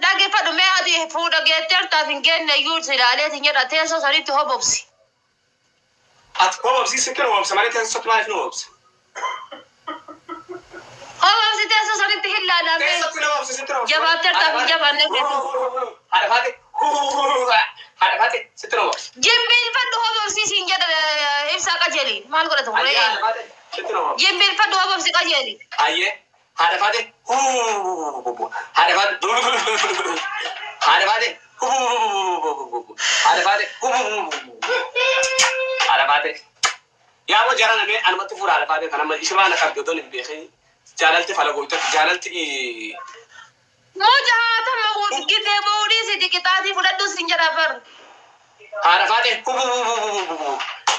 Dhaggeeffadhu mee ati fuudha geettee hartaaf hin geenne iyyuu silaaleetiin jedha teessoo sanitti hobobsi. Ati hobobsi sitti nu hobobsa malee teessootti maaliif nu hobobsa? Hobobsi teessoo sanitti hin laalame. Teessootti nu hobobsi sitti nu hobobsa. Jabaattee hartaaf hin jabaanne keessa. Haadha faate haadha faate sitti nu hobobsa. Jimbiilfadhu hobobsi siin jedha ibsaa qajeeli. Maal godhatu Ayyee kun? haadha faate sitti nu hobobsa. Jimbiilfadhu hobobsi qajeeli. Ayyee haadha faate haadha faate haadha faate haadha faate haadha faate. Yaa boo jara namee anumatti fuudha haadha faate kana ishirraa na qabdi otoon hin beekin jaalalti falagoytotti jaalalti Muja haatama gitee boodii qixaatii fudhadhu siin jedha bar. Haadha faate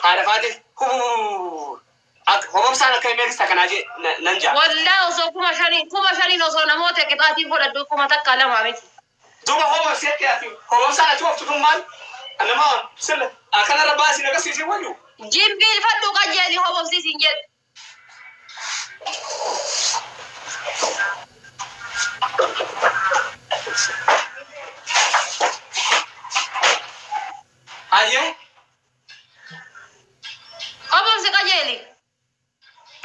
haadha faate hobobsaan akka hin beeksisa kanaa jee nan jaa. Wallaa osoo 5,000 osoo namoota qixaatii fudhadhu 1000 2000 miti. Duuba hobobseetti ati hobobsaan achi ooftu tun maal nama sirna akkanarra baasii agarsiisee wayyu. Jimbiilfadhu qajeeli hobobsi siin jedhu. Ayyee Hobobsi qajeeli.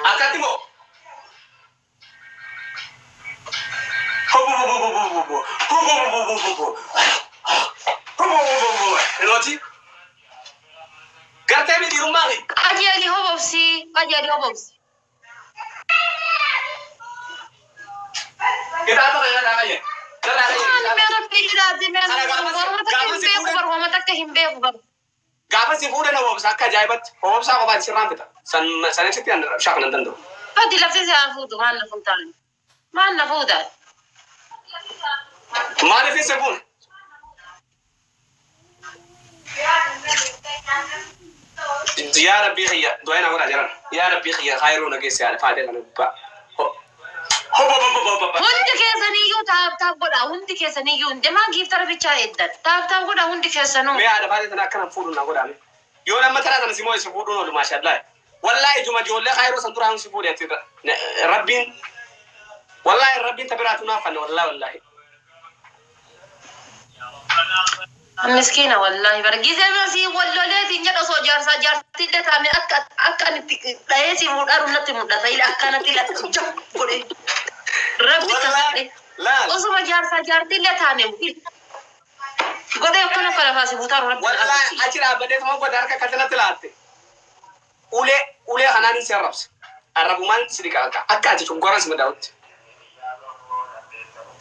akkatti moo. Nooti gartee mi dhiirummaa kee. Qajeeli hobobsi qajeeli hobobsi. Qixaaxa kana irraa qayyee. Irraa Maal qayyee. mee rabbi jedhaati mee horma takka hin beeku bar horma takka hin beeku bar. Gaafa si fuudhan hobobsa akka ajaa'ibatti hobobsaa qofaan sirraan fita. San san ibsitti an shaakala hin danda'u. Fati lafti si haa fuutu maal na fuutaan? Maal na fuutaan? Maaliif hin fuune? Yaa Rabbii kiyya du'aa na godhaa jiran. Yaa Rabbii kiyya kaayiroo na geesse haadha faatee kana gubbaa. Hundi keessaniyyuu taap taap godha hundi keessaniyyuu demaa giiftara bichaa eeddan taap taap godha hundi keessanuu. Mee haadha faatee tana akkana fuudhu na godhaa. Yoo nama taraa tana si moo si fuudhuun oolu maashaallah. Wallaahi ijuma ijoollee kaayiroo san duraan si fuudhe ati Rabbiin wallaahi Rabbiin tabiraatu naaf fanna wallaahi wallaahi. Miskiina wallaahi bara gizee si walloleetiin jedha osoo jaarsaa jaartillee taame akka akka ani itti dhahee si fuudhaaru natti mul'ata ila akkanatti ila godhe rabbi Wallaahi kasadhe laal. osuma jaarsaa jaartillee taame godhe akkana akka lafaa si fuutaaru rabbi Wallaahi achi dhaabbatee tuma godha harka akkanatti laatte. Ulee ulee kanaan si arrabsa. Arrabumaan si dhiqa akka akka ati cunquraan si madaa'utti.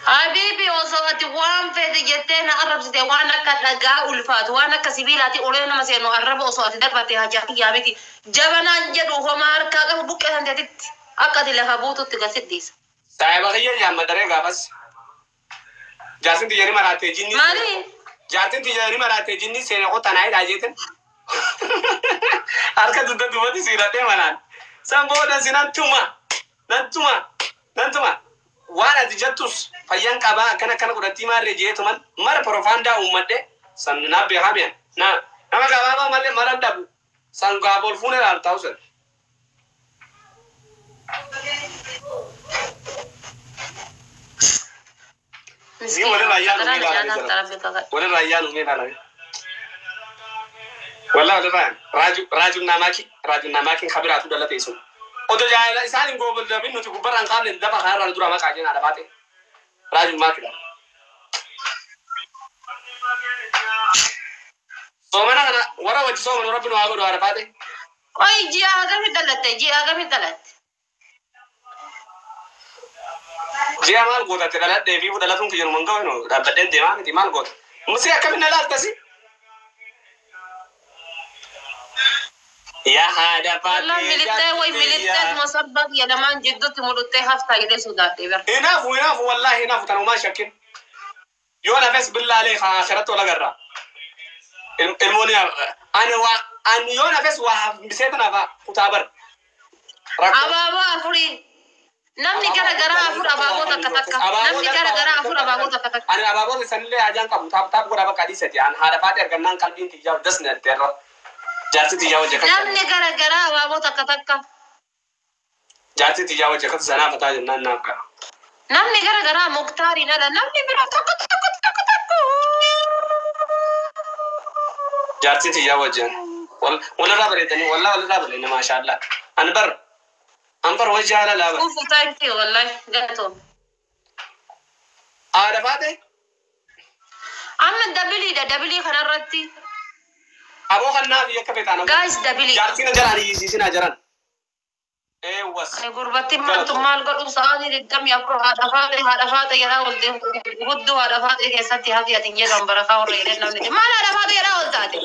Habibi osoo ati waan feete jettee na arrabsite waan akka dhagaa ulfaatu waan akka sibiilaati ulee nama seenu arraba osoo ati darbate hajaa kiyyaa miti jabanaan jedhu homaa harkaa qabu buqqee san teetitti akka ati lafa buututti gasidhiisa. Saayiba kiyya yaammadaree gaafas. Jaarsin tiyyanii maraattee jinni. Maali? Jaartin tiyyanii maraattee jinni seene qotanaa hidhaa jeetin. Harka dugda duubatti siidhadhee manaan. San booda si nan tuma. Nan tuma. Nan tuma. Waan ati jettus fayyaan qabaa akkana akkana godhattii maarree jeetuman mara profaandaa uummadhe san naaf beekaa mi'a. Na nama gabaabaa malee mara dhabu. San gaafa ol fuune laal ta'u san. Ni walirraa yaadu ni ilaalanii Walirraa yaadu ni ilaalanii. Walaa walirraa raaju raaju naamaaki raaju naamaakiin kabiraatu dhalate sun. Oto jaala isaan hin goobalamin nuti gubbarraan qaamne dafa kanarraan dura maqaa jenna dhabaate. Raaju maakidha. Soomana kana warra wajji soomanu rabbi nu haa godhu haa dhabaate. Oyi ji'a hagamii dhalatte ji'a hagamii dhalatte. Ji'a maal gootate dhaladhee fi dhalatuun kiyya numan ga'u dhaabbadheen deemaa miti maal goota. Musii akkamiin na laaltasi? Yaa haadha Wallah milittee way milittee masabba kiyya lamaan jidduutti mudhuttee haftaa jedhee sodaadhe bara. Hinaafu hinaafu wallaahi hinaafu tanumaa shakkin. Yoo nafes billaalee akhiratti wal agarra. Ilmoon ani waa ani yoo nafes waa hambisee tanaaf kutaa bar. Abaaboo afurii. Namni gara garaa afur abaaboo takka takka. Namni gara garaa afur abaaboo takka takka. Ani abaaboo sanillee hajaan qabu taap taap godhaa bakka adiisati. Ani haadha faatee argannaan qalbiin tiyyaa dasna irra. Jaarsi tiyyaa wajja kan. Namni gara garaa abaaboo takka takka. Jaarsi tiyyaa wajja kan sanaa fataa jennaan naaf qaba. Namni gara garaa muktaariin ala namni biraa tokko tokko Jaartii tiyyaa wajjin. Walirraa bareedanii wallaa walirraa bareedanii maashaallah. An bar an bar way jaalalaa bar. Ufu, thank you, wallahi galatoom. Haadha faate. Amma dabiliidha, dabilii kanarratti. Aboo kannaa fi akka feetaan. Guys, dabilii. Jaartiin jalaan hiisisinaa jaran. Eewwas. Gurbatti maaltu maal godhu sa'aatii 24 haadha faate haadha faate jedhaa olte, guddoo haadha faate keessatti hafi ati hin jedhan barakaa warra jedhan namni maal haadha faate jedhaa ol taate.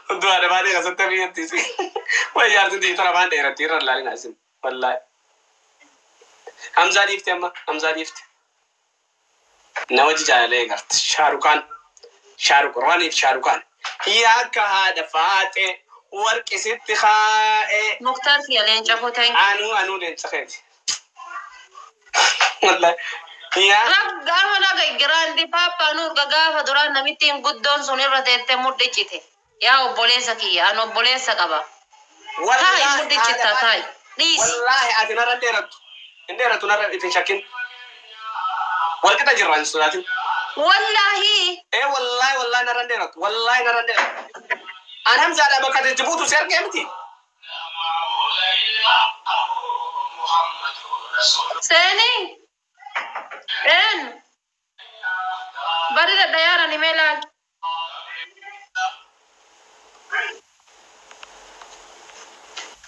Hudduu haadha faate keessatti hafi jettiisi. Way jaartiin tiyyi afaan dheeratti irra ilaalina isin. Wallaahi. Hamzaa dhiifte amma Hamzaa dhiifte. Nama jaalalee garte Shaarukaan. Shaaruk Raniif Shaarukaan. Yaa akka haadha faate warqi sitti haa'ee. Muktaar siya leenca koo, thank you. Anuu anuu leenca keeti. Wallaahi. Yaa. Gaafa naga giraandi paappaa nuurga gaafa duraan namittiin guddoon sun irra teettee mudhichite. Yaa obboleessa kiyya, an obboleessa qaba. Taa'i mudhichita taa'i. Dhiisi. Wallaahi ati narra dheerattu. Hin dheerattu narra itti hin shakkin. Walqixa jirra hin sodaatin. Wallaahi. Ee wallaahi wallaahi narra hin dheerattu. Wallaahi narra hin dheerattu. An Hamzaadha bakka ati itti buutu si argee miti. Seeni. Een. Bari dhadhayaara ni meelaal.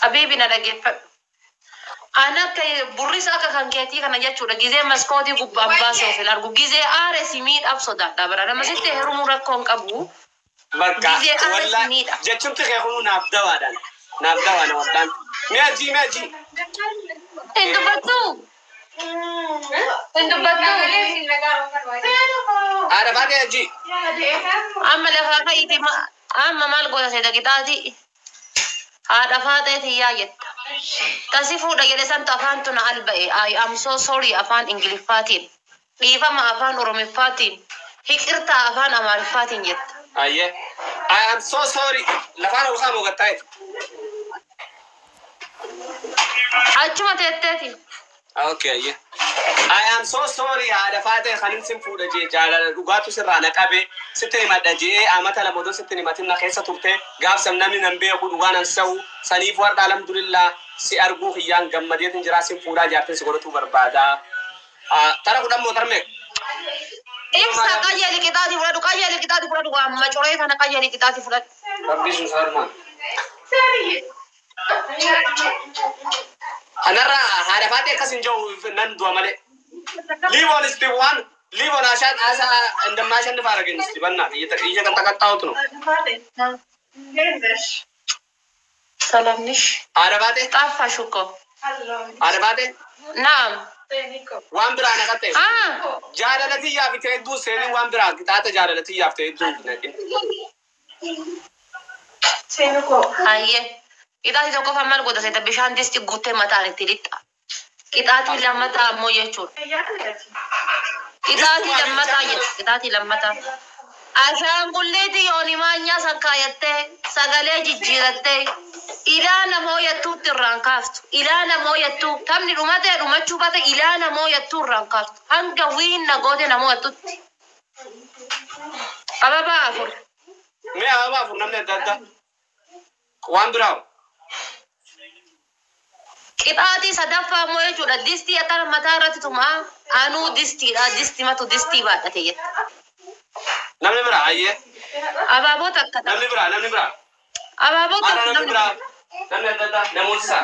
Habiibi, na dhaggeeffadhu. An akka burrisa akka kan keetii kana jechuudha. Gizee maskootii gubbaan baasee of hin argu. Gizee aare si miidhaaf sodaadha bara. Nama sitti heerumuu rakkoo hin qabu. Bakka Gizee aare si wallaahi miidha. Jechumti kee kunuu naaf dawaadhaan. Naaf dawaadha wallaan. Mi'a jii mi'a jii. Hin dubbattu. Hin dubbattu. Haadha faatee jii. Amma lafaa ka'iiti amma maal goota seeta qixaati. Haadha faatee tiyyaa jetta. Tasi fuudha jedhe santu afaan tuna alba'e. I am so sorry afaan Ingiliffaatiin. Dhiifama afaan Oromiffaatiin. Hiqirtaa afaan Amaariffaatiin jetta. Ayyee. I am so sorry. Lafaan ol kaamu gattaa'e. Achuma teetteeti. Okay, ayyee. I am so sorry haadha faatee kanin sin fuudha jee jaalala dhugaatu sirraa na qabe sitti himadha jee amata 2 odoo sitti himatin na keessa turte gaafsan namni nan beeku dhugaa nan sa'u saniif warra alhamdulillah si arguu kiyyaan gammadeetin jiraa sin fuudhaa jaartin si godhatu barbaada. Tara 10 moo tarmee? Ibsa qajeeli qixaati fudhadhu, qajeeli qixaati fudhadhu, waan macoree kana qajeeli qixaati fudhadhu. Rabbi sun sarmaan. Anarra haadha faatee akkas hin jiru nan du'a malee. ሊቦን እስቲ ዋን ሊቦን አሻ አሳ እንደማሸንፍ አደረገኝ። እስቲ በእናትህ እየተቀጣሁት ነው። ሰላም ነሽ? Haadha faatee ጠፋሽ እኮ። Haadha faatee ናም waan biraa naqatte አ jaalalati fi hedduu seenii waan biraa qixaaxa jaalalati fi hedduu naqin. Hayyee. Qixaatii tokkoffaa maal goota seeta bishaan disti guuttee mataan itti lixxa. Qixaatii lammataa ammoo jechuudha. Qixaatii lammataa jedha. Qixaatii lammataa. Ashaangulliitii yooni maanyaa sakkaayattee sagalee jijjiirattee ilaa namoo yattuutti irraan kaaftu. Ilaa namoo yattuu taphni dhumatee dhumachuu baate ilaa namoo yattuu irraan kaaftu. Hanga wiinna goote namoo yattutti. Ababaa 4. Mee ababaa 4 namni adda addaa waan biraa. Qixaatii sadaffaa immoo jechuudha. Distii akkana mataa irratti tumaa anuu distiidha. Distii matu distii baadhate jetta. Namni biraa ayyee. Abaaboo takka ta'a. Namni biraa namni biraa. Abaaboo Haadha takka namni biraa namni adda addaa namoota isaa.